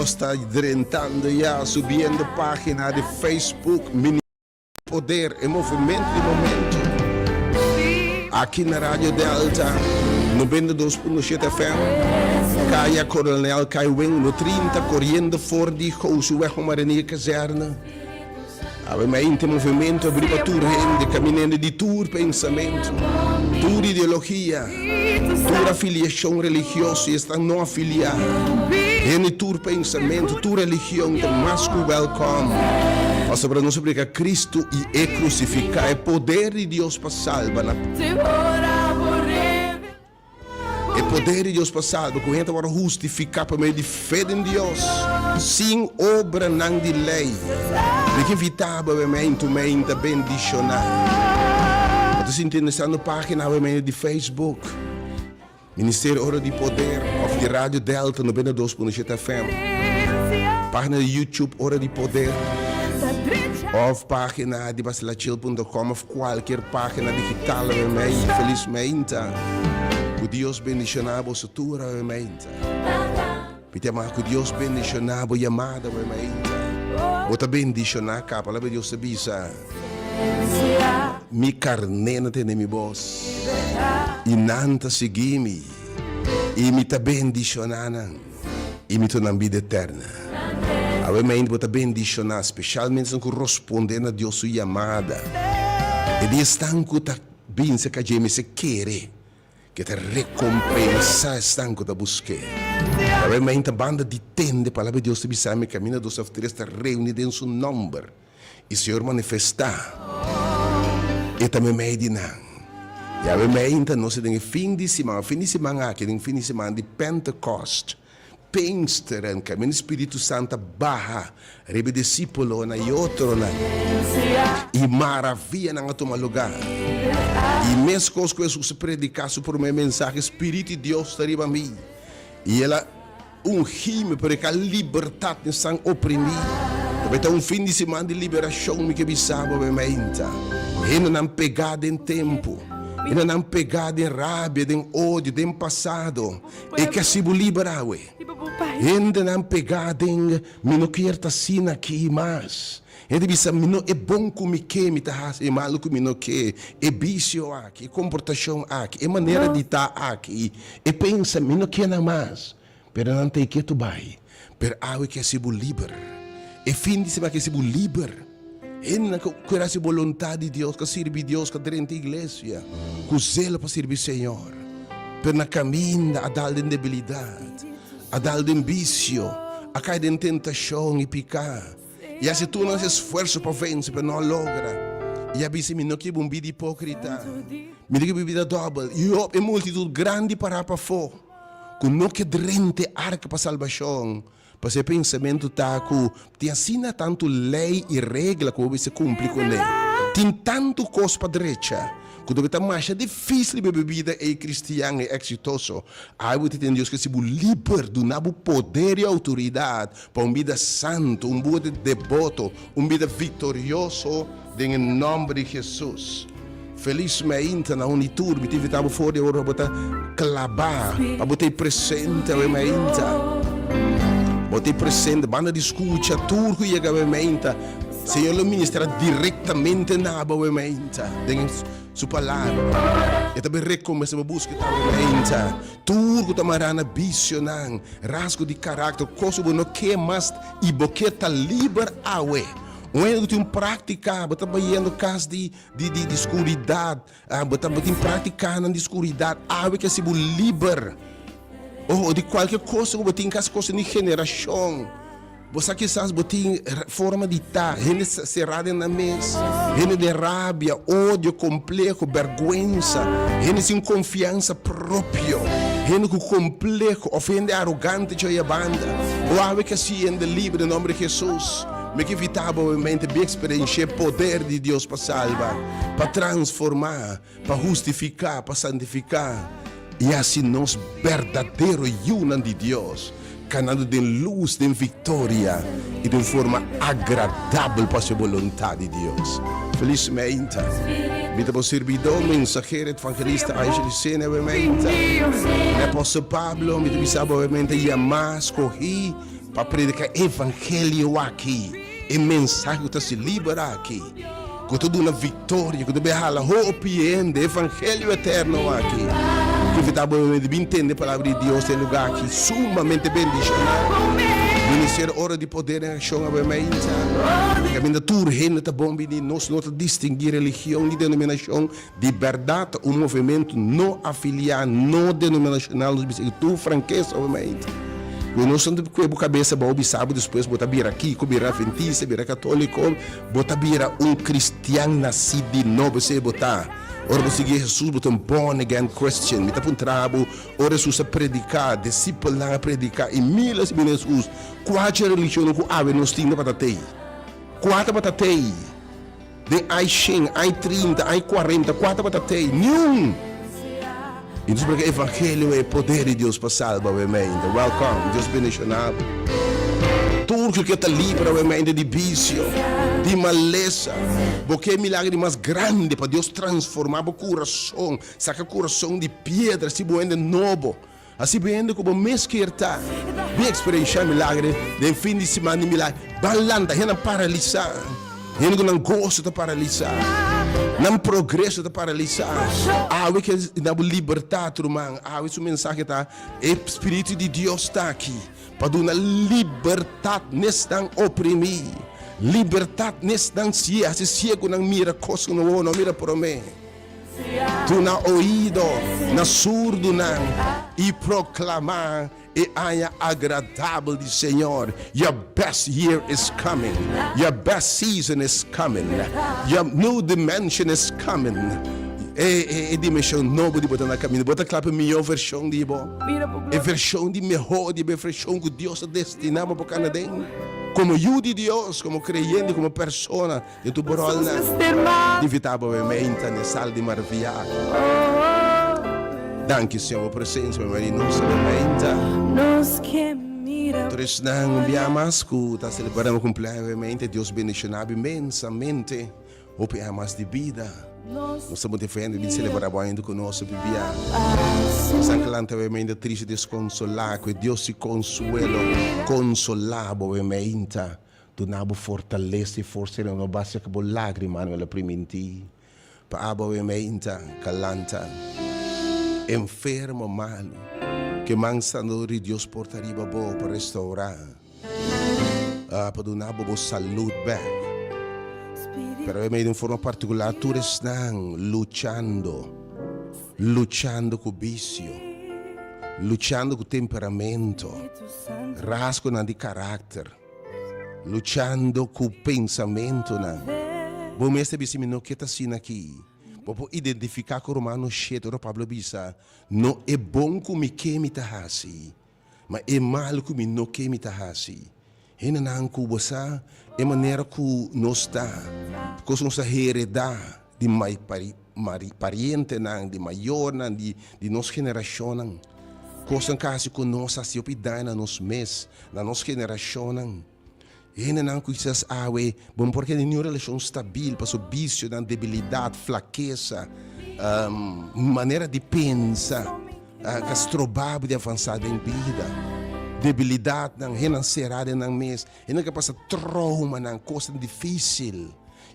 Nos ta drentando ya, subiendo pagina di Facebook Ministerio Poder, e movimento di momento. Aki na Radio Delta 92.7 FM, Kaya Coronel Kaiwing, no 30, coriendo for di Gousuweg Marinier Kazerne. Awe mainta e movimento a bri pa tur hende, caminende di tur pensamento, tur ideologia, tur afiliacion religioso y esnan no afilia. Hende tur pensamento, tur religion ta mas cu welcome, pasobra nos a predica Cristo y e crucifica, e poder di Dios pa salba na. E poder di Dios pa salba ku hende ta wòrdu hustifiká pa medio di fe den Dios, sin obranan di lei. Mi ke invitá bo awe meinta bendishoná. Bo ta sinti interesá no página awe meinta di Facebook, Ministerio Ora di Poder, òf di Radio Delta 92.7 FM, página di YouTube Ora di Poder, òf página di basilachil.com òf Cualkier pagina digital awe meinta. Feliz meinta. Cu Dios bendiciona boso tur awe meinta. Mi ta yama cu Dios bendiciona bo yamada awe meinta. Bo ta bendiciona caba. Palabra di Dios ta bisa, Mi carne na tende mi bos, y nan ta sigui mi, y mi ta bendiciona nan. I mi ta nan bida eterna. Awe mainta bo ta bendishoná, speshalmente esnan ku rospondé na Dios su yamada. E di esnan ku ta bin serka dje mester kere ku e ta rekompensá esnan ku ta busk'é. Awe mainta banda di tende palabra di Dios ta bisa mi kaminda dos òf tres ta reuní den su nòmber. I Señor manifestá e ta meimei di nan. I awe meinta nos ta den e fin di siman, fin di siman aki, den fin di siman di Pentekost, Pinksteren, kaminda Spiritu Santu a baha riba e disípulonan i otronan, i maravianan a tuma lugá. I meskos ku Hesus a prediká su promé mensahe, Spiritu di Dios ta riba mi, i el a. Ungí mi prediká libertat na esnan oprimí. Tabata ta un fin di siman di liberashon, mi ke bisa bo mi mainta. Hendenan pegá den tempu, hendenan pegá den rabia, den odio, den pasado, e ke hasi bo liber awe. Hendenan pegá den mi no kier ta asina aki mas. Hende bisa mi no e bon ku mi ke mi ta hasi, e malu ku mi no ke, e bisio aki, e komportashon aki, e manera di ta aki, e pensa mi no ke nan mas. Pero nan ta e ketu bai. Pero awe ke hasi bo liber. E fin di siman ke hasi bo liber. Hendenan ku kier hasi boluntat di Dios, ku a sirbi Dios, ku a drenta iglesia ku zelo pa sirbi Señor, pero na kaminda a dal den debilidat, a dal den bisio, a kai den tentashon i piká. I hasi tur nan esfuerso pa vense, pero no a logra. I a bisa, Mi no kiba un bida hipókrita. Mi no kiba un bida dòbel. I hopi e multitut grandi pará pafó, ku no ke drenta e arka pa salbashon, pasobra e pensamentu ta ku tin asina tantu lei i regla ku bo mester kumpli kuné. Tin tantu kos pa drecha, ku ta ta masha difísil bebe bida ei kristian ei eksitoso. Ai bo ta tende Dios ke si bo liber, duna bo poder i outoridat Pa un bida santu, un bida deboto, un bida viktorioso den e nòmber di Hesus. Felis meinta na un i tur. Mi ta invitá bo for di awor pa bo ta klabá, pa bo ta ei presente awe meinta. Bo ta ei presente, banda di skucha tur ku yega awe meinta. Señor lo ministrá direktamente na bo awe meinta den Su Palabra. E ta bin rekompensá bo buska ta awe meinta. Tur ku ta mará na bisionan, rasgo di karakter, kos ku bo no ke mas i bo ke ta liber awe. Un hende ku tin un práktika, bo ta bayendo kas di di di di skuridat, bo ta bo tin práktikanan di skuridat, awe ke hasi bo liber. Oh, di kualke kos ku bo tin kas kos di generashon. Bo sa kisas bo tin forma di ta, hende será den nan mes, hende den rabia, odio, kompleho, bèrgwensa, hende sin konfiansa propio, hende ku kompleho òf hende arogante djou e banda. O awe ke hasi hende liber den nòmber di Hesus. Mi ke invitá bo obviamente bin eksperenshia e poder di Dios pa salba, pa transformá, pa hustifiká, pa santifiká i hasi nos berdadero yunan di Dios, kanando den lus, den viktoria i den forma agradabel pa hasi e boluntat di Dios. Felis meinta. Mi ta bo sirbidó, mensahero, evangelista Aisha Lucena awe meinta. Mi Apòstel Pablo, mi ta bisa bo awe meinta, yamá, skohí. Pa prediká e evangelio aki, e mensahe ku ta hasi liber aki, ku ta duna viktoria, ku ta bin hala hopi hende, e evangelio eterno aki. Ku invitá bo di bin tende e palabra di Dios den e lugá aki, sumamente bendishoná. Ministerio Ora di Poder en Akshon awe mainta, kaminda tur hende ta bon bini, nos no ta distinguí religion ni denominashon. Di bèrdat ta un movementu no afiliá, no denominashonal, nos bisa ku tur frankesa obviamente. Ku nos no ta kue bo kabesa bou bisa bo despues bo ta bira kiko, bira adventista, bira katoliko, bo ta bira un kristian nasí di nobo, esei bo ta. Ora bo sigui Hesus bo ta un born again Christian. Mi ta puntra bo, ora Hesus a prediká, disipelnan a prediká i miles a bini Hesus, kua dje religionnan ku awe nos tin tabata tei? Kua tabata tei? Den ai shen, ai trinta, ai kuarenta, kua tabata tei? Niun! I nos prediká evangelio e poder di Dios pa salba awe meinta. Welcome, Dios bendiciona bo. Tur ku ke ta liber awe meinta di bisio, di malesa, bo ke e milagro di mas grandi pa Dios transforma bo kurason, saka kurason di piedra, hasi bo hende nobo. Hasi bo hende ku bo mes kier ta. Bin eksperenshá milagre den fin di siman di milagre. Ban lanta hendenan paralisá, hende ku nan goso ta paralisá, nan progreso ta paralisá. Awe ke na bo libertat, ruman. Awe su mensahe ta, E Spiritu di Dios ta aki pa duna libertat n'esnan oprimí, libertat n'esnan sié, hasi siegunan mira kos ku nan wowo no mira promé. Duna oido na surdunan i proklamá e aña agradabel di Señor. Your best year is coming. Your best season is coming. Your new dimension is coming. E, e, e dimension nobo di bo ta na kaminda. Bo ta kla pa e mihó vershon di bo. E vershon di mehó di bo, e vershon ku Dios a destiná bo pa kana den. Komo yu di Dios, komo kreyente, komo persona. Den tur borolnan invitá bo meinta n'e sal di maravia aki. Danki Señor bo presencia mi mari nos ta meinta. Tur esnan un bia mas ku ta selebrando bo cumpleaños meinta Dios bendiciona bo inmensamente hopi aña mas di bida. Nos ta bunte fende bin celebra bo aña ku nos hopi bia. Esnan ku lanta bo meinta triste desconsola ku e Dios di consuelo consola bo meinta. Duna bo fortalesa i forsa i no basta ku bo lágrimanan el a primintí pa abo awe meinta kalanta enfermo malu ke man sanador di Dios por ta riba bo pa restourá pa duna bo bo salud bek pero awe mei den forma partikular tur esnan luchando luchando ku bisio luchando ku temperamento rasgonan di karakter. Luchando ku pensamentunan. Bo mes ta bisa mi no ke ta asina aki. Bo por identifiká ku Romano shete ora Pablo bisa, No e bon ku mi ke mi ta hasi, ma e mal ku mi no ke mi ta hasi. Hendenan ku bo sa e manera ku nos ta, kos nos ta heredá di parientenan, di mayornan, di nos generashonnan. Kosnan ka hasi ku nos a hasi hopi daño na nos mes. Na nos generashonnan, hendenan ku kisas awe bo no por keda niun relashon stabil pasobra bisionan, debilidat, flakesa, manera di pensa ka stroba bo di avansá den bida. Debilidatnan, hendenan será den nan mes, hendenan ku a pasa troumanan, kosnan difisil.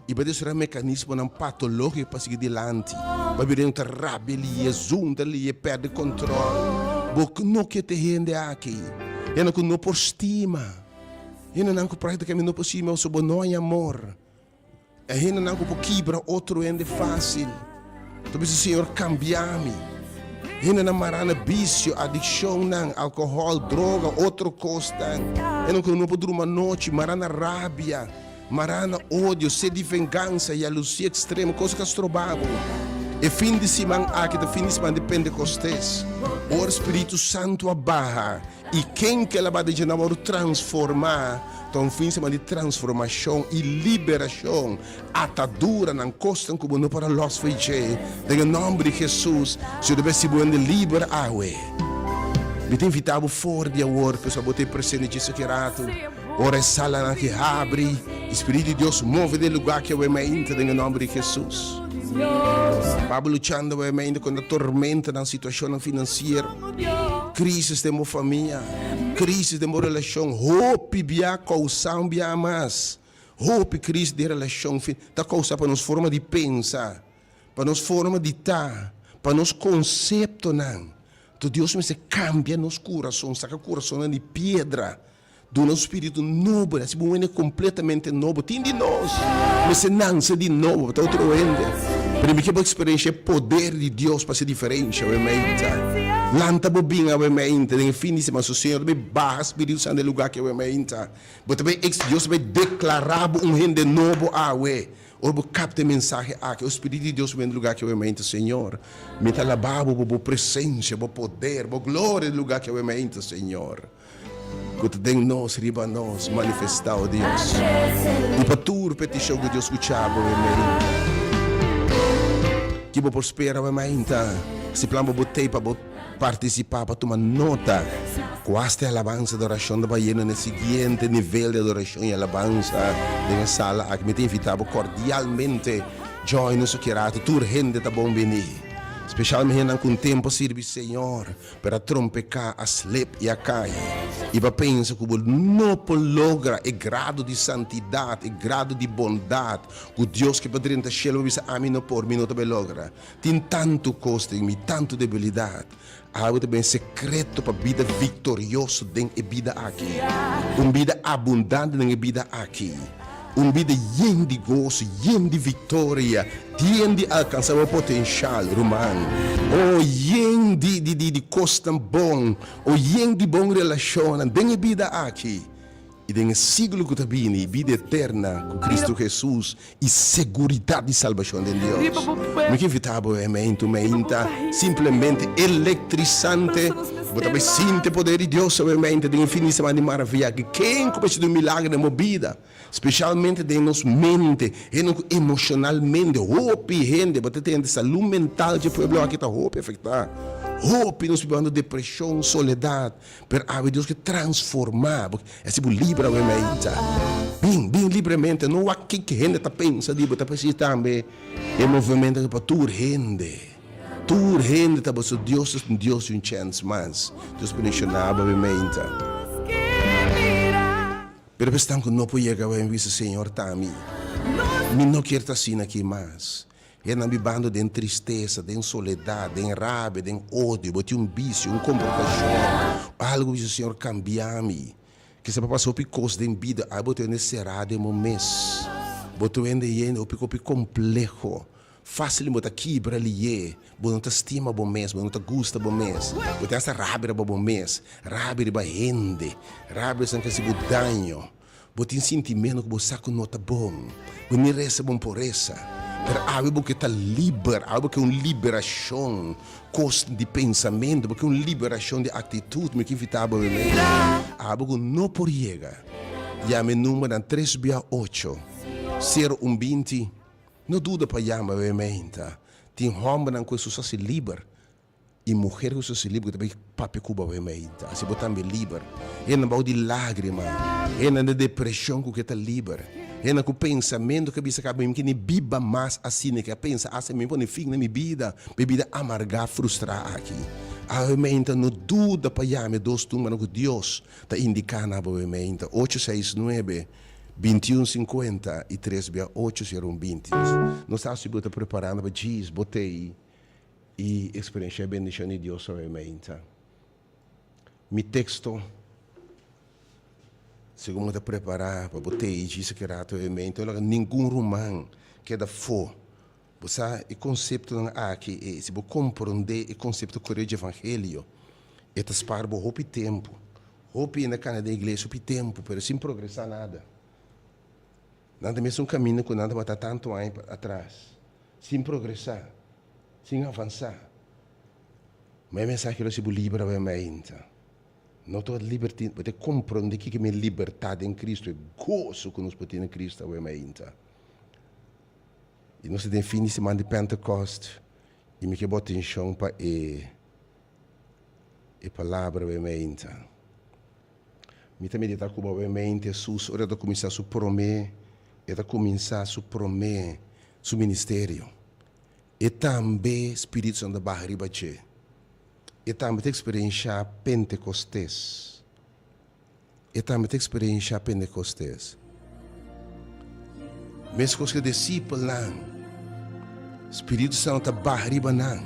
I pa destruí mekanismonan patológiko pa sigui dilanti. Pa bira un ta rabia lié, zunta lié, pèrdè kòntròl. Bo no ke te hende aki. Hende ku no por stima. Hendenan ku práktikamente no por stima pasobra bo no haña amor. E hendenan ku por kibra otro hende fásil. Ta bisa, Señor, kambia mi. Hendenan mará na bisio, adikshonnan, alkohòl, droga, otro kosnan. Hendenan ku no por druma anochi, mará na rabia. Mará na odio, sed di vengansa, yalusia ekstremo, kos ku a stroba bo. E fin di siman aki ta fin di siman di Pentekostes, ora Spiritu Santu a baha i ken ku el a baha den dje nan a wòrdu transformá. Ta un fin siman di transformashon i liberashon. Ataduranan, kosnan ku bo no por a lòs fo'i dje. Den e nòmber di Hesus, si bo ta besti bo hende liber awe, mi ta invitá bo for di awor, pasobra bo ta e presente dje esaki ratu. Ora e salanan aki habri, e Spiritu di Dios move den e lugar aki awe mainta den e nomber di Jesus. Pablo luchando awe mainta contra tormentanan, situacionnan financiero. Crisis den bo famia, crisis den bo relacion, hopi bia causa un bia mas. Hopi crisis den relacion ta causa pa nos forma di pensa, pa nos forma di ta, pa nos conceptonan. Enton Dios mester cambia nos curason, saca curasonnan di piedra. Duna un spiritu nobo, hasi bo un hende completamente nobo. Tin di nos mester nanse di nobo pa ta otro hende. Pero mi ke bo experiencia e poder di Dios pa hasi diferencia awe meinta. Lanta bo bin awe meinta den e fin di semana. So Señor ta bay baha Spiritu Santo den e lugar aki awe meinta. Bo ta bay ex Dios ta bay declara bo un hende nobo awe. Ora bo capta e mensahe aki, o Spiritu di Dios ta bay den e lugar aki awe meinta. Señor, mi ta alaba bo pa bo presencia, bo poder, bo gloria den e lugar aki awe meinta, Señor. Ku ta den nos riba nos manifestá, o Dios. I pa tur petishon ku Dios skuchá bo e meinta. Ki bo por spera bo e meinta? Si plan bo bo tei pa bo partisipá, pa tuma nota ku asta e alabansa di orashon ta bayendo na e siguiente nivel di adorashon i alabansa den e sala aki. Mi ta invitá bo kordialmente join nos aki rato. Tur hende ta bon bini, speshalmente hendenan ku un tempu a sirbi Señor. Pero a trompeká, a slip i a kai. I bo a pensa ku bo no por logra e grado di santidat, e grado di bondat ku Dios ke pa drenta shelu. Bo bisa, Ami no por, mi no ta bai logra. Tin tantu kos den mi, tantu debilidat. Awe ta ben sekreto pa bida viktorioso den e bida aki. Un bida abundante den e bida aki. Un bida yen di goso, yen di viktoria, yen di alkansá bo potenshal, ruman. O yen di di di di kosnan bon, o yen di bon relashonnan den e bida aki i den e siglo ku ta bini, bida eterna ku Kristu Hesus i seguridat di salbashon den Dios. Mi ke invitá bo e meintu meinta simplemente elektrisante. Bo ta bai sinti e poder di Dios awe meinta den e fin di semana di maravia aki. Ken ku mester di un milagro den bo bida? Spesialmente den nos mente, hende ku emoshonalmente, hopi hende, bo ta tende salú mental dje pueblo aki ta hopi afektá. Hopi nos bibando depreshon, soledat, pero awe Dios ke transformá bo, hasi bo libre awe meinta. Bin, bin libremente, no wak kiko hende ta pensa di bo, ta presis tambe e movemento aki pa tur hende. Tur hende ta boso Dios ta un Dios di un chèns mas. Dios bendishoná bo awe meinta. Pero esnan ku no por yega awe mi bisa, Señor ta mi. Mi no kier ta asina aki mas. Hendenan bibando den tristesa, den soledat, den rabia, den odio. Bo tin un bisio, un komportashon, algu bisa, Señor kambia mi. Kisa pa pasa hopi kos den bida, ai bo ta wende será den bo mes. Bo ta wende yen hopi hopi kompleho. Fácil bo ta kibra lié, bo no ta stima bo mes, bo no ta gusta bo mes, bo tin hasta rabia riba bo mes, rabia riba hende, rabia esnan ku hasi bo daño. Bo tin sintimentu ku bo sa ku no ta bon, bo ni resa bon por resa. Pero awe bo ke ta liber, awe bo ke un liberashon kos di pensamentu, bo ke un liberashon di aktitut. Mi ke invitá bo awe mes, awe ku no por yega, yama e numbernan tres bia ocho, sero un binti. No duda pa yama e meinta. Tin hòmbernan ku Hesus hasi liber i muher ku Hesus hasi liber ku ta bai papia ku bo e meinta. Hasi bo tambe liber. Hendenan bou di lágrima, hendenan den depreshon ku ke ta liber, hendenan ku pensamentu ke bisa kaba mi ke ni biba mas asina, ke a pensa asta mi pone fin na mi bida, mi bida amargá, frustrá aki. Awe meinta no duda pa yama e dos tumbanan ku Dios ta indiká na bo e meinta, ocho seis nuebe. Bintiun sinkuenta i tres bia ocho sera un binti. Nos ta hasi bo ta preparando pa djis bo tei i eksperenshá e bendishon di Dios awe meinta. Mi teksto, segun bo ta prepará pa bo tei i djis aki rato awe meinta, no laga ningun ruman keda afó. Bo sa e konseptonan aki e si bo komprondé e konsepto koreto di evangelio, e ta spar bo hopi tempu. Hopi hende a kana den iglesia hopi tempu pero sin progresá nada. Nan ta mesun kaminda ku nan tabata tantu aña atras, sin progresá, sin avansá. Ma e mensahe lo hasi bo liber awe mainta. No ta libertin, bo ta komprondé kiko mi libertat den Kristu, e goso ku nos por tin den Kristu awe mainta. I nos ta den fin di siman di Pentekost i mi ke bo atenshon pa e E palabra awe meinta. Mi ta meditá ku bo awe meinta Hesus ora e ta kuminsá su promé, e ta kuminsá su promé, su ministerio. E tambe Spiritu Santu ta baha riba dje. E tambe ta eksperenshá Pentekostes. E tambe ta eksperenshá Pentekostes. Meskos ku e disipelnan, Spiritu Santu ta baha riba nan.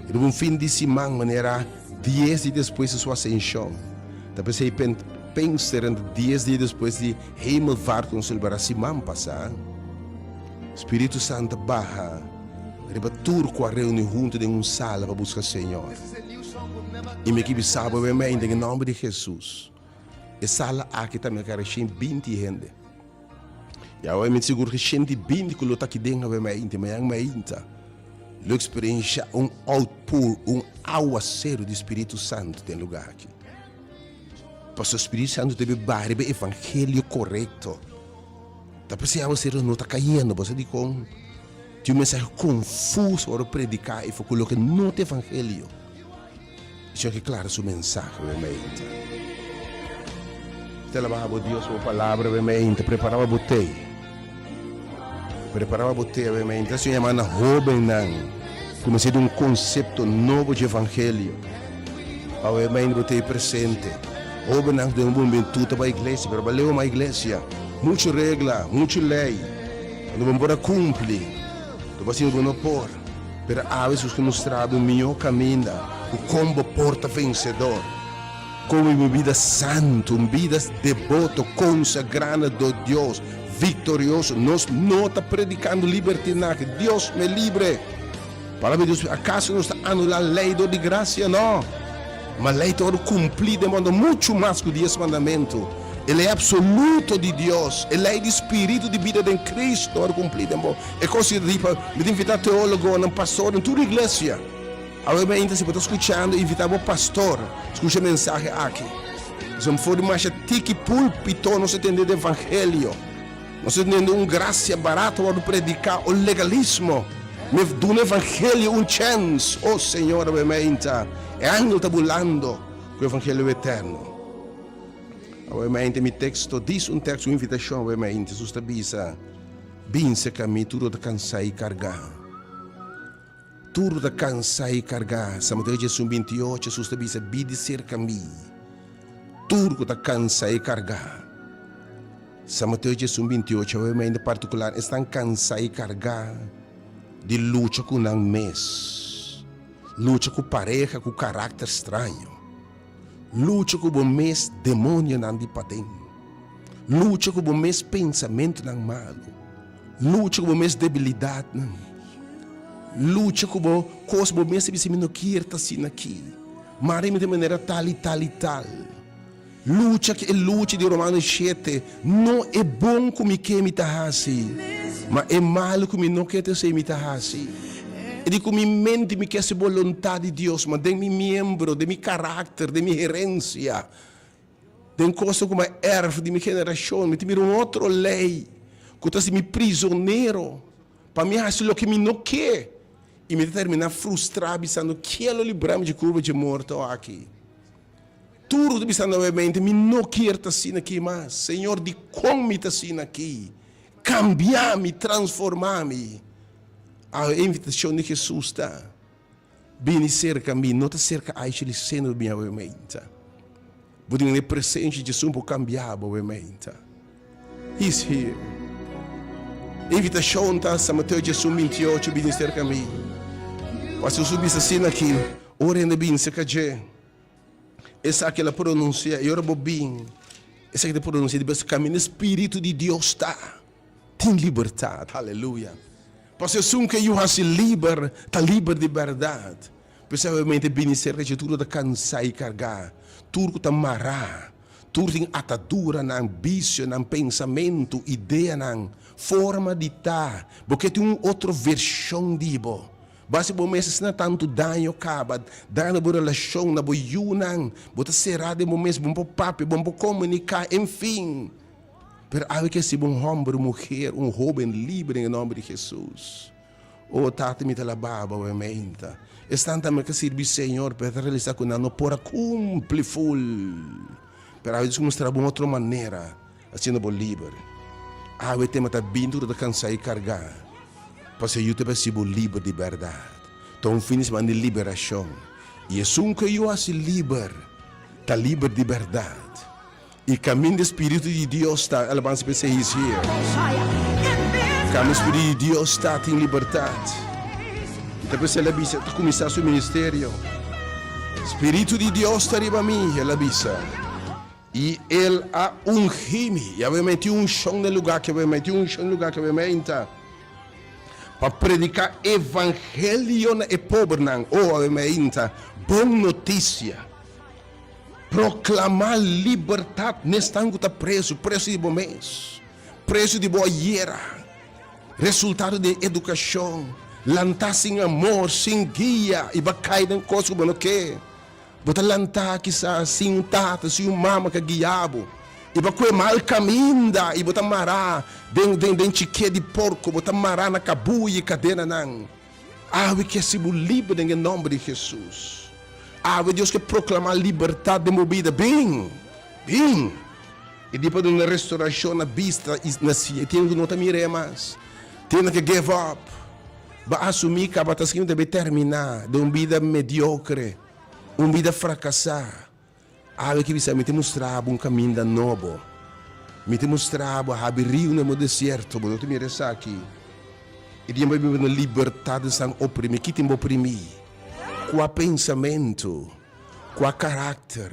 Riba un fin di siman, manera dies dia despues di su asenshon. Ta p'esei Pinksteren ta dies dia despues di Hemelvaart ku nos selebrá siman pasá. Spiritu Santu ta baha riba tur ku a reuni huntu den un sala pa buska Señor. I mi ke bisa bo awe den e nòmber di Hesus, e sala aki ta mekara 120 hende. I awe mi ta sigur ku 120 ku lo ta aki den awe mainta, mañan mainta, lo eksperenshá un outpour, un awaseru di Spiritu Santu den lugá aki. Pasobra Spiritu Santu debe baha riba e evangelio korekto. Ta p'esei awaseru no ta kayendo, bo sa dikon? Tin un mensahe konfuso ora prediká i for ku loke no ta evangelio. E Señor ke klara su mensahe awe mainta. Mi ta alabá bo Dios pa bo palabra awe mainta. Prepará bo tei. Prepará bo tei awe mainta. E Señor yama na hóbennan ku mester di un konsepto nobo dje evangelio. Awe mainta bo tei presente. Hóbennan ku den un hubentud ta bai iglesia, pero baleu ama iglesia. Muchu regla, muchu lei. Cuando bo por a cumpli, bo por sinti bo no por, pero awe Jesús ke mustra bo mihó caminda cu con bo por ta vencedor. Con biba un bida santo, un bida deboto, consagrá na do Dios, victorioso. Nos no ta predicando libertinahe, Dios me libre. Palabra di Dios, acaso nos ta anula ley dor di gracia? No. Ma ley ta wòrdu kumplí den modo muchu mas ku dies mandamentu. E ley absoluto di Dios, e ley di spiritu di bida den Cristo ta wòrdu kumplí den bo. E kos di riba, mi ta invitá teólogonan, pastornan, tur iglesia. Awe mainta si bo ta skuchando, invitá bo pastor skucha e mensahe aki. Pasobra for di masha tiki púlpito nos a tende di evangelio. Nos ta tende un grasia barato wòrdu prediká o legalismo. Mi duna evangelio un chèns. O Señor, awe mainta e angel ta bulando ku evangelio eterno. Awe mainta mi teksto dis un teksto, un invitashon awe mainta. Jesus ta bisa, Bin serka mi tur lo ta kansá i kargá. Tur lo ta kansá i kargá. San Mateo 11, 28, Jesus ta bisa, Bini serka mi tur ku ta kansá i kargá. San Mateo 11, 28, Awe mainta partikular esnan kansá i kargá di lucha ku nan mes, lucha ku pareha ku karakter straño, lucha ku bo mes demonionan di paden, lucha ku bo mes pensamentunan malu, lucha ku bo mes debilidatnan, lucha ku bo kos bo mes ta bisa mi no kier ta asina aki, mara mi ta manera tal i tal i tal. Lucha ki e lucha di Romano shete, no e bon ku mi ke mi ta hasi, ma e mal ku mi no ke ta esei mi ta hasi. E di ku mi mente mi ke hasi boluntat di Dios, ma den mi miembro, den mi karakter, den mi herensia, den kosnan ku mi a erf di mi generashon, mi ta mira un otro lei ku ta hasi mi prizonero pa mi hasi loke mi no ke, i mi ta terminá frustrá bisando, Ken lo libra mi dje kurpa dje morto aki? Tur ta bisa nuevamente, Mi no kier ta asina aki mas. Señor, dikon mi ta asina aki? Kambia mi, transforma mi. Awe e invitashon di Hesus ta, Bini serka mi. No ta serka Aisha Liceno bini awe meinta. Bo tin e presensia di Jesus por kambia bo awe meinta. He's here. E invitashon ta, San Mateo 18, Bini serka mi. Pasobra Jesus bisa asina aki, Ora hende bini serka dje. Esaki el a pronuncia y ora bo bin esaki ta pronuncia di bes caminda spiritu di Dios ta tin libertad aleluya pasobra esun ke yu haci liber ta liber di berdad p'esei obviamente bini cerca dje tur ku ta cansa y carga tur ku ta mara tur tin ataduranan bicionan pensamento ideanan forma di ta bo ke tin un otro version di bo. Bo hasi bo mes asina tantu daño kaba, daño na bo relashon, na bo yunan, bo ta será den bo mes, bo no por papia, bo no por komuniká, enfin. Pero awe ke hasi bo un hòmber, un muher, un hóben liber den e nòmber di Hesus. O Tata, mi ta alabá bo awe meinta. Esnan tambe ke sirbi Señor, pero ta realisá ku nan no por a kumpli ful. Pero awe Dios ke mustra bo un otro manera. Haciendo bo liber. Awe tema ta bin tur ta cansa y carga. Pasobra yu ta haci bo liber di berdad. Ta un fin di semana di liberacion. I esun ku e Yu hasi liber, ta liber di bèrdat. I kaminda e Spiritu di Dios ta, alabansa p'esei He's here. Kaminda e Spiritu di Dios ta, tin libertat. I ta p'esei el a bisa, ta kuminsá su ministerio, Spiritu di Dios ta riba mi, el a bisa, i El a ungí mi. I awe mei tin unshon den lugá aki, awe mei tin unshon den lugá aki, awe mei ta pa prediká evangelio na e pobernan. O, awe mei ta bon notisia. Proklamá libertat n'esnan ku ta prezu, prezu di bo mes, prezu di bo ayera, resultado di edukashon, lantá sin amor, sin guia i bo a kai den kos ku bo no ke. Bo ta lantá kisas sin un tata, sin un mama ku a guia bo i bo a kohe mal kaminda i bo ta mará den den chiké di porko, bo ta mará na kabuya i kadenanan. Awe ke si bo liber den e nomber di Jesus. Awe Dios ke proclama libertad den bo bida. Bin! Bin! E dia pa duna restauracion na bista y na sia. E tin ku no ta mira e mas. Tin ke give up. Bo asumi kaba ta skin ta bay termina den un bida mediocre, un bida fracasa. Awe ki bisa, Mi ta mustra bo un kaminda nobo. Mi ta mustra bo habri riu na e desierto. Bo no ta mira esaki. I dia bo biba na libertat di esnan oprimí. Ki tin bo oprimí? Kua pensamentu? Kua karakter?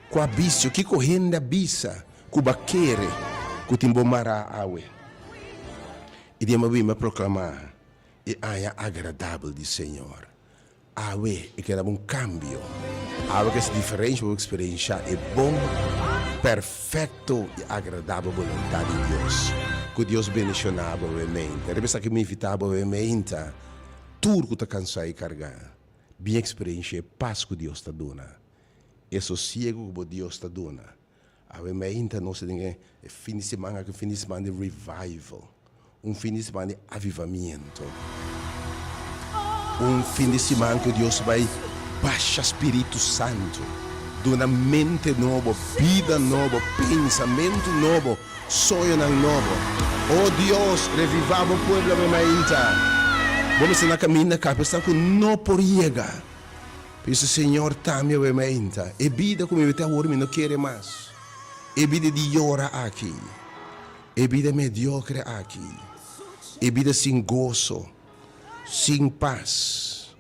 Kua bisio? Kiko hende a bisa ku bo a kere ku tin bo mará awe? I dia bo biba proklamá e aña agradabel di Señor. Awe e keda un kambio. Awe ke si diferensha bo eksperensha e bon, perfekto i agradabel boluntat di Dios. Ku Dios bendishona bo awe meinta. Riba esaki mi invita bo awe meinta, tur ku ta kansa i karga, bin eksperensha e pas ku Dios ta duna, e sosiego ku bo Dios ta duna. Awe meinta nos ta den e fin di siman aki, un fin di siman di revival, un fin di siman di avivamiento, un fin di siman ku Dios bai basha Spiritu Santu, duna mente nobo, bida nobo, pensamentu nobo, soñonan nobo. O Dios, revivá bo pueblo awe meinta. Bo mester na kaminda kaba esnan ku no por yega. Bisa, Señor, ta mi awe mainta. E bida ku mi mete awor mi no kere mas. E bida di yora aki. E bida mediokre aki. E bida sin goso, sin pas.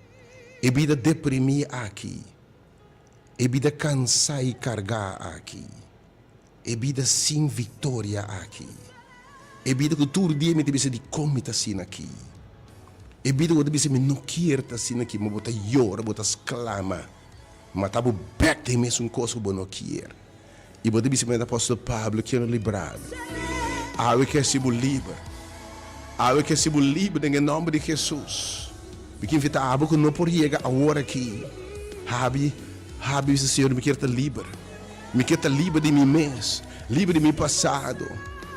E bida deprimí aki. E bida kansá i kargá aki. E bida sin viktoria aki. E bida ku tur dia mi ta bisa dikon mi ta asina aki. E bida ku bo ta bisa mi no kier ta asina aki, ma bo ta yora, bo ta sklama, ma ta bo bek den mesun kos ku bo no kier. I bo ta bisa manera apòstel Pablo, Ken lo libra mi? Awe ke hasi bo liber. Awe ke hasi bo liber den e nòmber di Hesus. Mi ke invitá abo ku no por yega awor aki, habi, habi bisa Señor mi kier ta liber. Mi ke ta liber di mi mes, liber di mi pasado,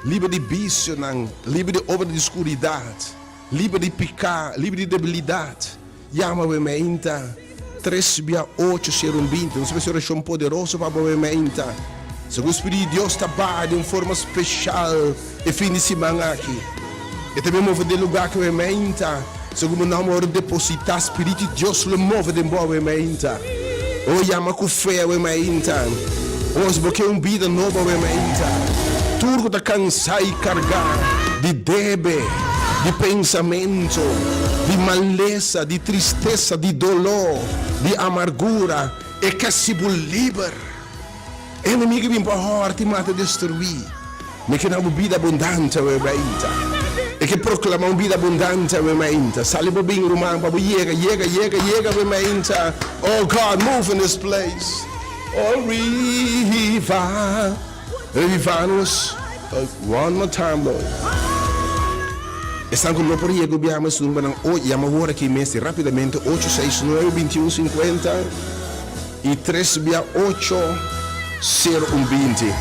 liber di bisionan, liber di obra di skuridat, liber di piká, liber di debilidat. Yama bo e meinta tres bia ocho sero un binti. Nos mester orashon poderoso pa bo e meinta. Segun Spiritu di Dios ta baha den un forma speshal e fin di siman aki. E ta bin move den lugá ku e meinta. Segun bo nòmber wòrdu depositá, Spiritu di Dios lo move den bo awe mainta. O yama ku fe awe mainta. O si bo ke un bida nobo awe mainta. Tur ku ta kansá i kargá di debe, di pensamentu, di malesa, di tristesa, di doló, di amargura, e ke hasi bo liber. Enemigo bin pa hòrta i mata i destruí. Mi ke na bo bida abundante awe mainta. E ke proklama un bida abundante awe mainta. Sali bo bin, ruman, pa bo yega, yega, yega, yega awe mainta. Oh God, move in this place. Oh, reviva, reviva nos one more time, Lord. Esnan ku no por yega biaha mes numbernan o yama wor aki mes rapidamente ocho seis nuebe binti un sinkuenta. I tres bia ocho sero un 20.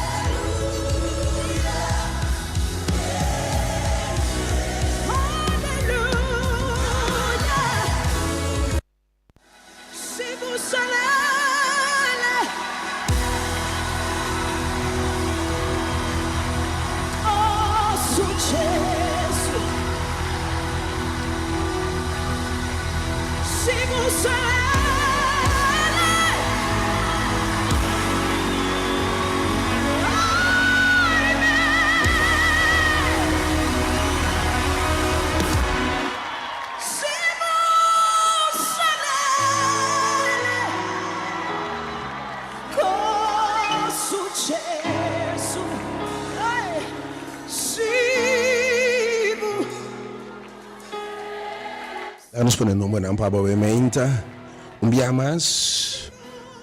Laga nos pone nombernan pa bo meinta. Un bia mas,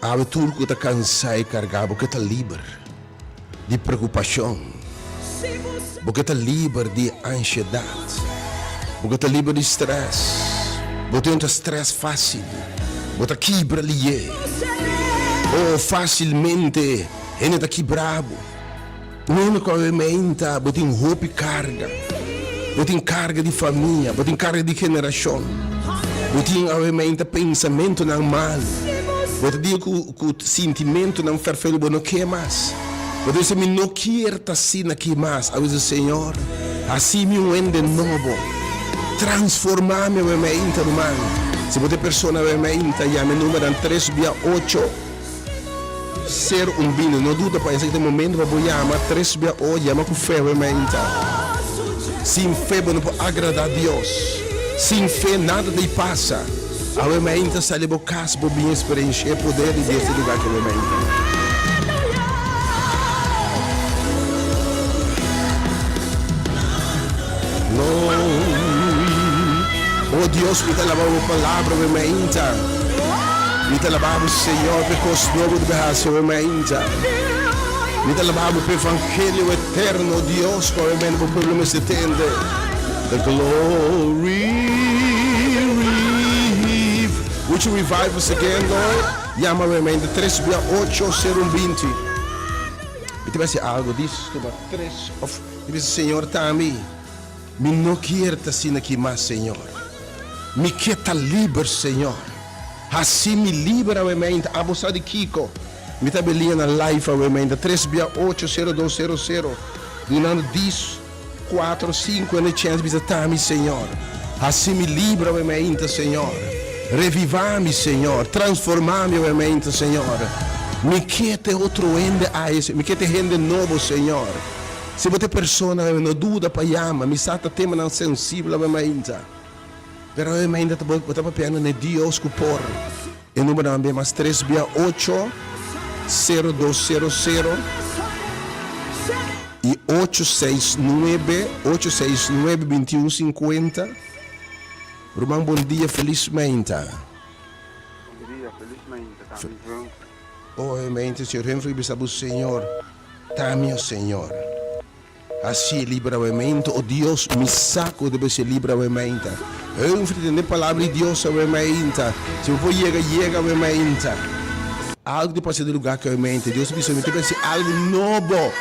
awe tur ku ta kansá i kargá, bo ke ta liber di preokupashon, bo ke ta liber di anshedat, bo ke ta liber di strès. Bo tin ta strès fásil, bo ta kibra lié. O fásilmente hende ta kibra bo. Wen ku awe meinta bo tin hopi karga. Bo tin karga di famia, bo tin karga di generashon. Bo tin awe meinta pensamentunan malu. Bo ta deal ku ku sintimentunan ferfelu bo no ke mas. Bo ta bisa mi no kier ta asina aki mas. Awe bisa Señor, hasi mi un hende nobo. Transforma mi awe meinta ruman. Si bo ta e persona awe meinta yama e numbernan tres bia ocho. Ser un bini, no duda pa esaki ta e momento pa bo yama tres bia o yama ku fe awe mainta. Sin fe bo no por agrada Dios. Sin fe nada ta pasa. Awe mainta sali bo kas bo bin experiencia e poder di Dios den lugar aki awe mainta. Glory. Oh Dios, mi ta alaba bo palabra awe mainta. Mi ta alaba bo, Señor, p'e kos nobo ku bo a hasi awe mainta. Mi ta alaba bo p'e evangelio eterno, Dios, ku awe mainta bo pueblo mester tende. The glory revive. Would you revive us again, Lord? Yama awe mainta tres bia ocho sero un binti. Mi ta bisa algo, dis tuma tres of mi bisa, Señor, ta mi. Mi no kier ta asina aki mas, Señor. Mi ke ta liber, Señor. Hasi mi liber awe mainta. Abo sa di kiko? Mi ta belia na live awe mainta, tres bia ocho sero dos sero sero, dunando dis, kuatro, sinku ene chèns bisa ta mi, Señor. Hasi mi liber awe mainta, Señor. Revivá mi, Señor. Transformá mi awe mainta, Señor. Mi ke ta e otro hende aye, Mi ke ta e hende nobo, Señor. Si bo ta e persona awe no duda pa yama, mi sa ta temanan sensibel awe mainta, pero awe mainta ta bo ta papiando na e Dios ku por. E numbernan be mas tres bia ocho sero dos sero sero i ocho seis nuebe ocho seis nuebe binti un sinkuenta. Ruman bon dia felis mainta. Bon dia felis mainta tambe Humphrey. Oe mainta señor Humphrey bisa bo señor. Ta mi, o Señor. Hacié librawemento, o Dios, mi sa cu debe ser librawementa. Humphrey tende palabra di Dios awementa. Si bo por yega, yega awementa. Algo ta pasa den lugar aki awementa. Dios ta bisa, mi ta haci algo nobo.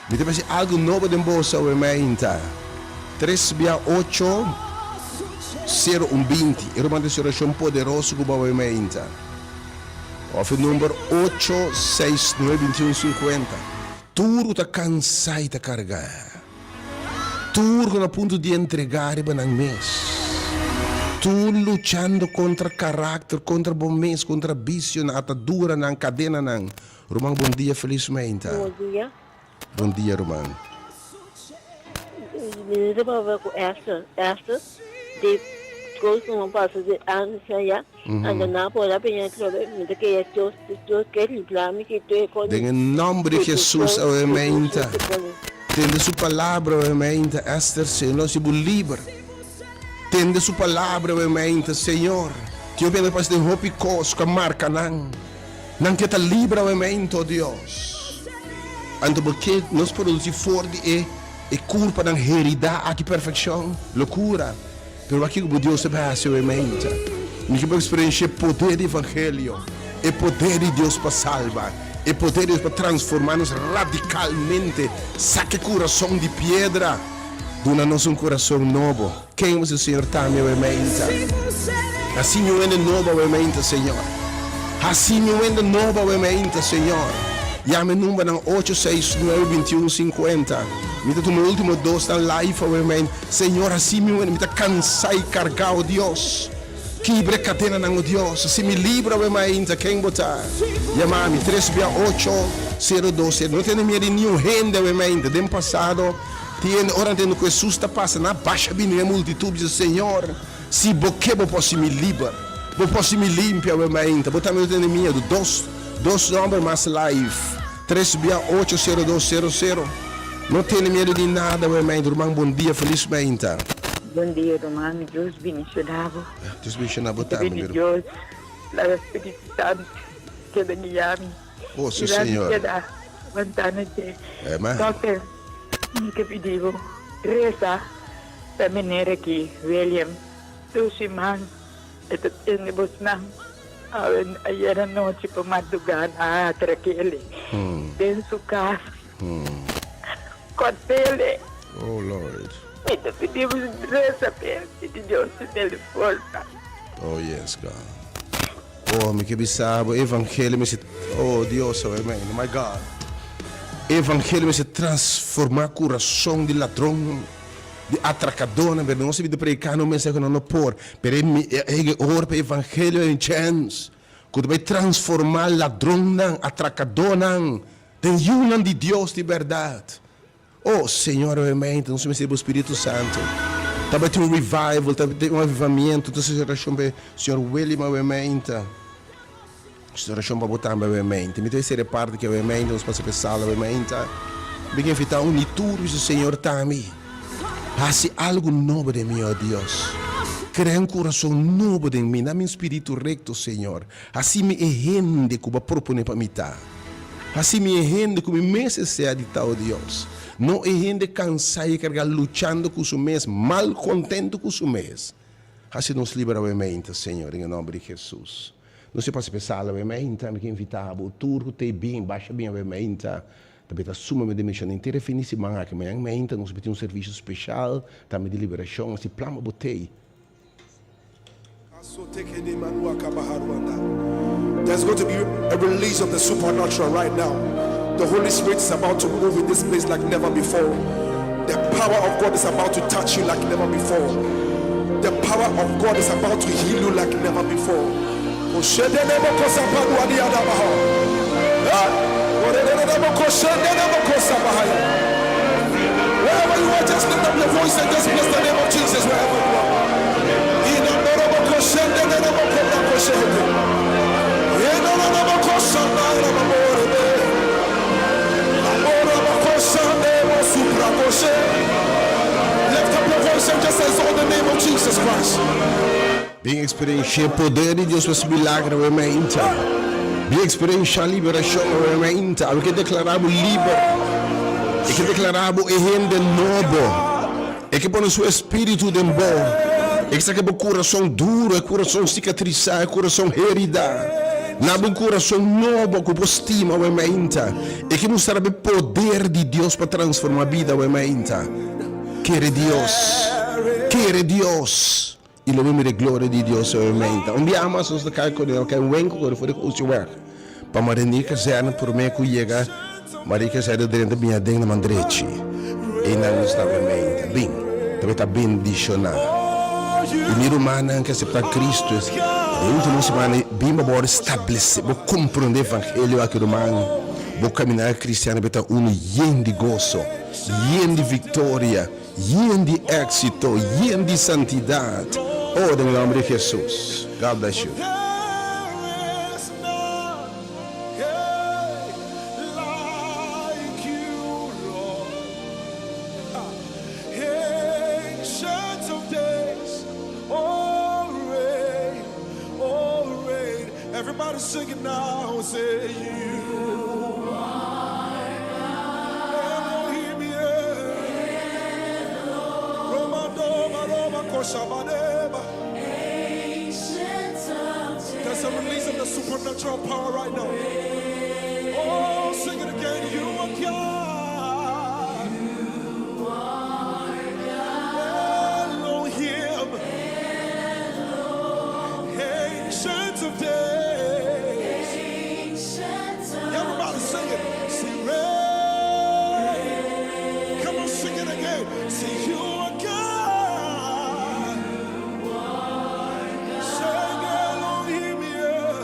Mi ta haci algo nobo den boso awementa. Tres bia ocho, sero un binti. E ruman ta haci oracion poderoso cu bo awementa. Of e number ocho seis nuebe binti un sinkuenta. Tur ku ta kansá i ta kargá. Tur ku na punto di entregá riba nan mes. Tur luchando kontra karakter, kontra bo mes, kontra bisionan, ataduranan, kadenanan. Ruman bon dia, felis meinta. Bon dia. Bon dia ruman. Mi ta papia ku Esther. Esther di kos ku a pasa di antes aya anda nan por a bini atrobe mi ta kere Dios Dios ke libra mi ki tur e kos. Den e nomber di Jesus awe meinta. Tende su palabra awe meinta Esther Señor si bo liber. Tende su palabra awe meinta Señor. Tin hopi hende a pasa den hopi kos ku a marka nan. Nan ke ta libra awe meinta o Dios. Anto bo ke nos produci for di e e curpanan herida aki perfeccion? Locura! Pero wak kico bo Dios ta bay haci awe meinta. Mi ke bo experiencia e poder di evangelio, e poder di Dios pa salba, e poder di Dios pa transforma nos radicalmente, saca e curason di piedra, duna nos un curason nobo. Ken bo si Señor ta mi awe mainta? Hasi mi un hende nobo awe mainta, Señor. Hasi mi un hende nobo awe mainta, Señor. Yama e numbernan ocho seis nuebe bintiun sinkuenta. Mi ta tuma e ultimo dosnan live awe mainta. Señor, hasi mi un hende, mi ta kansa i karga, o Dios. Kibra e kadenanan, o Dios. Hasi mi libre awe mainta. Ken bo ta? Yama mi, tres bia ocho, sero dos sero. No tene miedu di niun hende awe mainta. Den pasado. Tende, ora nan tende ku Hesus ta pasa, nan a basha bini den e multitut, bisa, Señor, si Bo ke, Bo por hasi mi liber. Bo por hasi mi limpia awe mainta. Bo tambe no tene miedu. Dos, dos nòmber mas live, tres bia ocho sero dos sero sero. No tene miedu di nada awe mainta. Ruman, bon dia, felis mainta. Bon dia ruman, Dios bendiciona bo. Dios bendiciona bo Mi ta tambe, pidi mi ruman. Dios laga Spiritu Santo keda guia mi Oh, i sí, laga mi Señor. keda wantá na dje. Amen. Dokter, mi ke pidi bo resa pa meneer aki, William, tur siman e ta tende bosnan. Awe ayer anochi pa mardugá nan a atrak'é den su kas. Kòrt'é. Oh Lord. Mi ta pidi bo resa p'e, pidi Dios dun'é forsa. Oh yes God. Oh mi ke bisa bo evangelio mester oh Dios awe mei my God. Evangelio mester transforma kurason di ladron. Di atrakadónan, pero nos a bini prediká no mensahe ku nan no por, pero e e ora pa e evangelio hay un chèns ku ta bai transformá ladronnan, atrakadónan den yunan di Dios di bèrdat. Oh Señor obviamente nos mester bo Spiritu Santu. Ta bai tin un revival, ta bai tin un avivamiento, entonces e orashon pa e Señor William obviamente. Nos orashon pa bo tambe obviamente. Mi ta esei e parti ki obviamente nos pasa pa e sala obviamente. Mi ke invitá un di tur bisa Señor tambe hasi algu nobo den mi, oh Dios. Krea un kurason nobo den mi, dami un spiritu rekto, Señor. Hasi mi e hende ku bo a proponé pa mi ta. Hasi mi e hende ku mi mester sea di ta, oh Dios. No e hende kansá i kargá luchando ku su mes, malkontentu ku su mes. Hasi nos liber obviamente, Señor, den e nòmber di Jesus. Nos e pasa p'e sala awe meinta, mi ke invitá bo tur ku t'ei bin, basha bin awe meinta. Ta beta sumamente mishon henter e fin di siman aki. Mañan meinta nos tin un servisio speshal tambe di liberashon, asi plama bo t'ei. There's going to be a release of the supernatural right now. The Holy Spirit is about to move in this place like never before. The power of God is about to touch you like never before. The power of God is about to heal you like never before. Wherever you are, just lift up your voice and just bless the name of Jesus wherever you are. Lift up your voice and just exalt the name of Jesus Christ. Bin eksperenshia e poder di Dios pa su milagro awe mainta. Bin eksperenshia liberashon awe mainta. Awe ke deklará bo liber. E ke deklará bo e hende nobo. E ke pone su espíritu den bo. E ke saka bo kurason duru, e kurason sikatrisá, e kurason heridá. Na bo un kurason nobo ku bo stima awe mainta. E ke mustra bo e poder di Dios pa transformá bida awe mainta. Kere Dios. Kere Dios. I lo bo mira e gloria di Dios awe mainta. Un biaha mas nos ta kai ku el kai wenku ku el for di Oostjeweg pa Marinir Kazerne prome ku yega Marie Kazerne drenta bin aden na man drechi. Einan nos ta awe mainta. Bin, ta bay ta bendiciona. I mi rumannan ke asepta Cristo e ultimo semana bin pa bo restablece, bo comprende evangelio aki ruman. Bo caminar cristiano bay ta uno yen di goso, yen di victoria. Yen di éxito, yen di santidad. Oh, den nomber di Jesus. God bless you. There's a release of the supernatural power right now. Oh, sing it again. You are God. You are God. Elohim. Ancient of days. Everybody sing it. Say rain. Come on, sing it again. Say you are God. Say Elohim, yeah.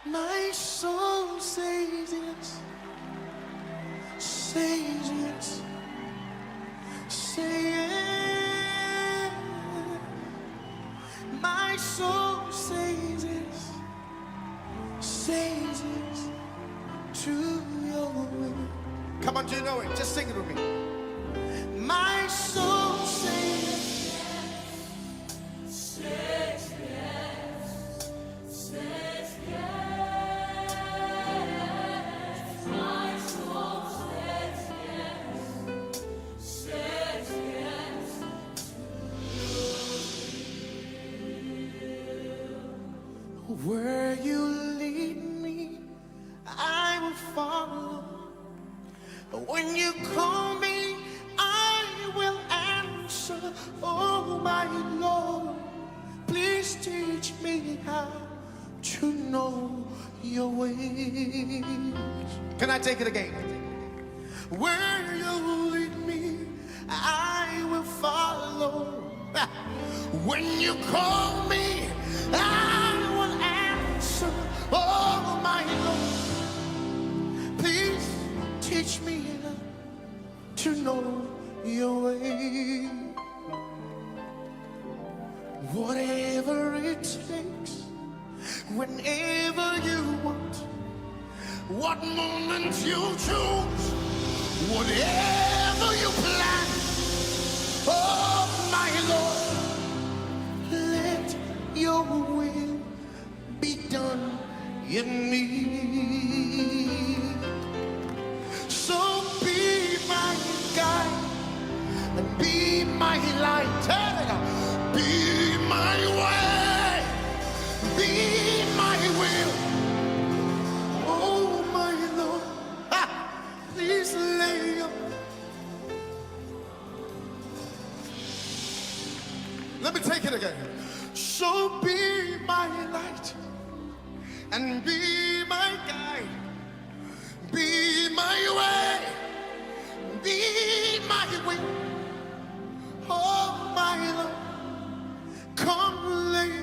My soul says yes, says yes, say yes. My soul says yes, says yes to your will. Come on, do you know it? Just sing it with me. My soul says Says yes, says yes. My soul says yes, says yes. Where you lead me, I will follow. When you call me, I will answer. Oh, my Lord, please teach me how to know your ways. Can I take it again? Where you lead me, I will follow. When you call me, I will answer. Oh, my Lord, please teach me to know your way. Whatever it takes, whenever you want, What moment you choose, whatever you plan, oh my Lord, let your will be done in me. So be my guide and be my light. Hey, Be my way, be my will. Oh my Lord, ah, please lay your Let me take it again. So be my light and be my guide, be my way, be my will. Oh my Lord, come lay.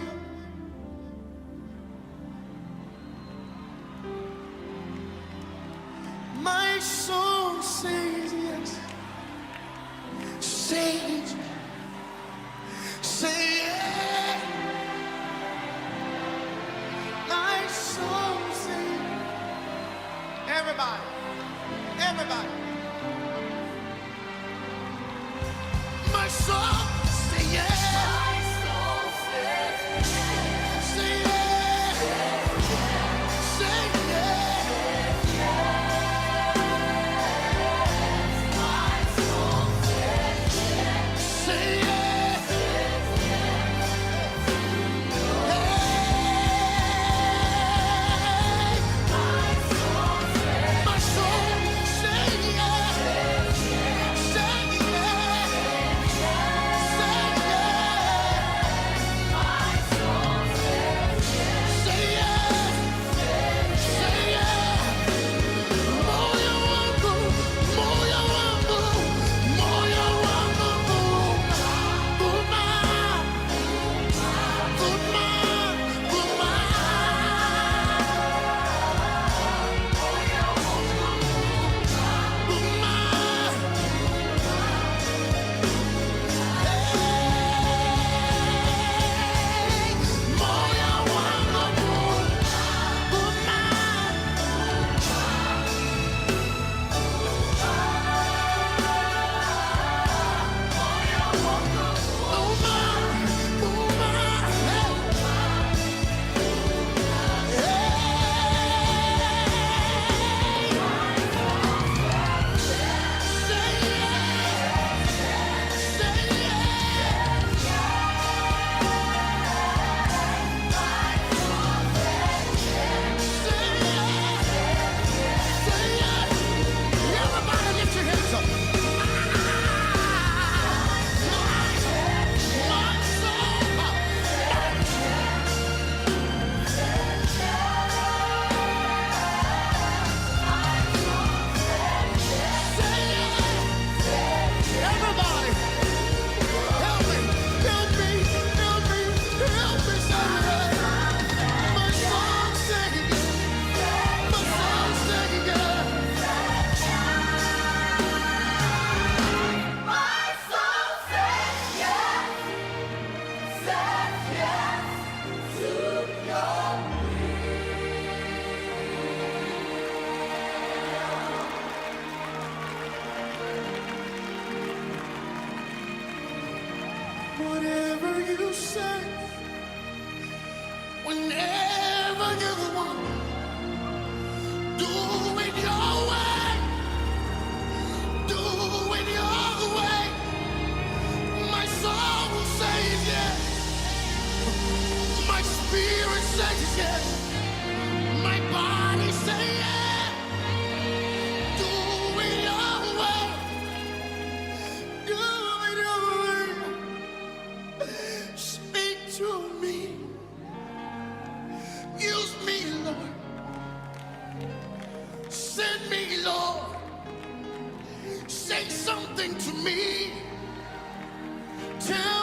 My soul says yes, says, say yes. My soul says, everybody, everybody. My soul say yes, say yes, say yes. Say yes. Hey, my soul say yes. Say yes. Say yes. Say yes. Say yes. Moyo wangu, moyo wangu, moyo wangu, vuma, vuma, vuma, vuma. Hey, moyo wangu, vuma. Vuma, vuma, hey, hey. Say yes, say yes. Say yes, say yes. Everybody lift your hands up. My soul. Say yes. Everybody, help me, help me, help me, help me say yes. My soul say yes. My soul say yes. My soul says yes, says yes to your Whatever you say, whenever you want, do it your way, do it your way. My soul says yes, my spirit says yes, my body says yes. Do it your way, do it your way. Speak to me. Use me, Lord. Send me, Lord. Say something to me. Tell